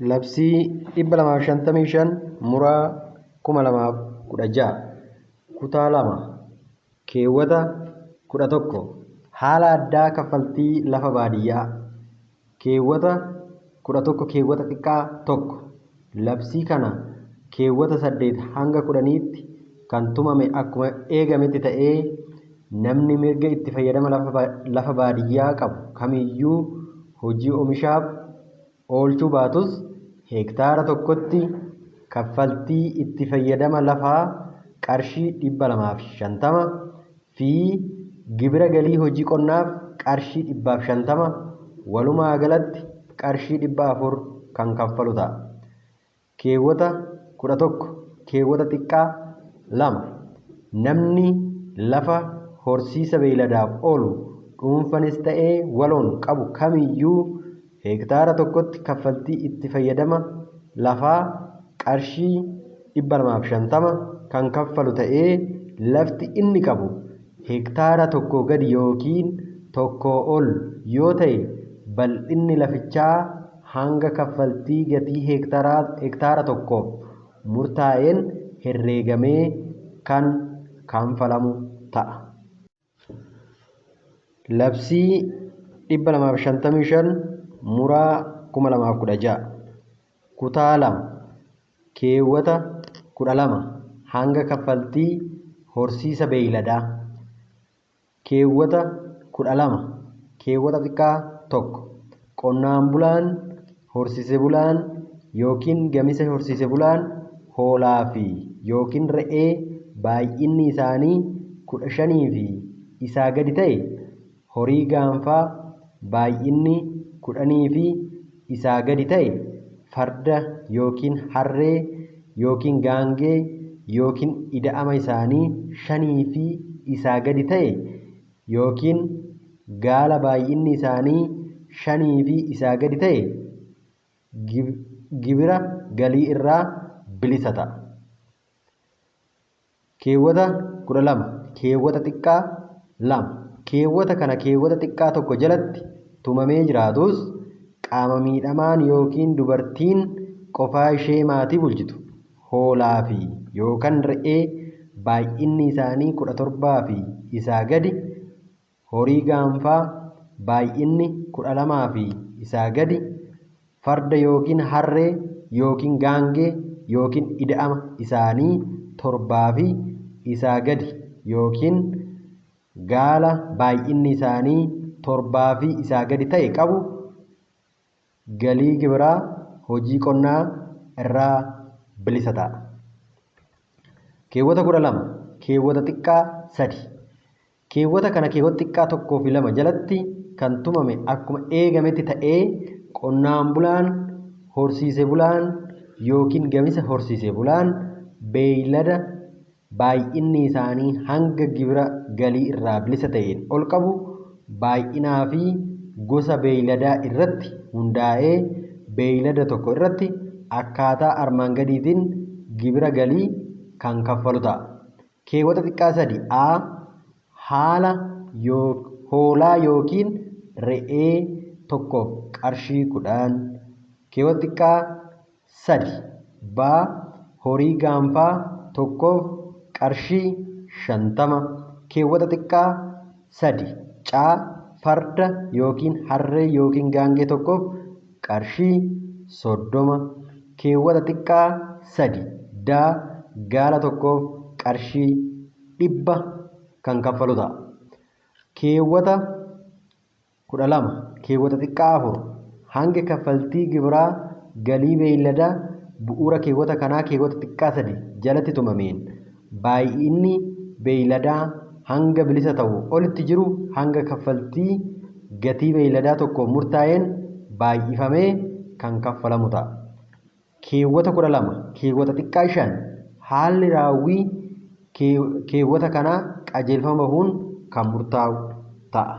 Labsii 255 muraa 2016 kutaa 2 keewwata 11 haala addaa kaffaltii lafa baadiyyaa keewwata 11 keewwata xiqqaa 1 labsii kana keewwata 8 hanga 10tti kan tumame akkuma eegametti ta'ee namni mirga itti fayyadama lafa baadiyyaa qabu kamiyyuu hojii oomishaaf oolchuu baatus heektaara tokkotti kaffaltii itti fayyadama lafaa qarshii 250 fi gibira galii hojii qonnaaf qarshii 150 walumaa galatti qarshii 400 kan kaffalu ta'a. Keewwata 11 keewwata xiqqaa 2 namni lafa horsiisa beeyladaaf oolu dhuunfanis ta'ee waloon qabu kamiyyuu heektaara tokkotti kaffaltii itti fayyadama lafaa qarshii 250 kan kaffalu ta'ee lafti inni qabu heektaara tokko gadi yookiin tokkoo ol yoo ta'e bal'inni lafichaa hanga kaffaltii gatii heektaara tokkoof murtaa'een herreegamee kan kanfalamu ta'a. Labsii 255 muraa 2016 kutaa 2 keewwata 12 hanga kaffaltii horsiisa beeyladaa keewwata 12 keewwata xiqqaa 1 qonnaan bulaan horsiise bulaan yookiin gamisa horsiise bulaan hoolaa fi yookiin re'ee baay'inni isaanii 15 fi isaa gadi ta'e horii gaanfaa baay'inni 10 fi isaa gadi ta'e farda yookiin harree yookiin gaangee yookiin ida'ama isaanii 5 fi isaa gadi ta'e yookiin gaala baay'inni isaanii 5 fi isaa gadi ta'e gibira galii irraa bilisa ta'a. Keewwata 12 keewwata xiqqaa 2 keewwata kana keewwata xiqqaa 1 jalatti tumamee jiraatus qaama miidhamaan yookiin dubartiin qofaa ishee maatii bulchitu hoolaa fi yookaan re'ee baay'inni isaanii 17 fi isaa gadi horii gaanfaa baay'inni 12 fi isaa gadi farda yookiin harree yookiin gaangee yookiin ida'ama isaanii 7 fi isaa gadi yookiin gaala baay'inni isaanii 7 fi isaa gadi ta'e qabu galii gibiraa hojii qonnaa irraa bilisa ta'a. Keewwata 12 keewwata xiqqaa 3 keewwata kana keewwata xiqqaa 1 fi 2 jalatti kan tumame akkuma eegametti ta'ee qonnaan bulaan horsiise bulaan yookiin gamisa horsiise bulaan beeylada baay'inni isaanii hanga gibira galii irraa bilisa ta'een ol qabu baay'inaa fi gosa beeyladaa irratti hundaa'ee beeylada tokko irratti akkaataa armaan gadiitiin gibira galii kan kaffalu ta'a. Keewwata xiqqaa 3 a haala hoolaa yookiin re'ee tokkoof qarshii 10 keewwata xiqqaa 3 b horii gaanfaa tokkoof qarshii 50 keewwata xiqqaa 3 c farda yookiin harree yookiin gaangee tokkoof qarshii 30 keewwata xiqqaa 3 d gaala tokkoof qarshii 100 kan kaffalu ta'a. Keewwata 12 keewwata xiqqaa 4 hanga kaffaltii gibiraa galii beeyladaa bu'uura keewwata kanaa keewwata xiqqaa 3 jalatti tumameen baay'inni beeyladaa hanga bilisa ta'u olitti jiru hanga kaffaltii gatii beeyladaa tokkoof murtaa'een baay'ifamee kan kaffalamu ta'a. Keewwata 12 keewwata xiqqaa 5 haalli raawwii keewwata kanaa qajeelfama bahuun kan murtaa'u ta'a.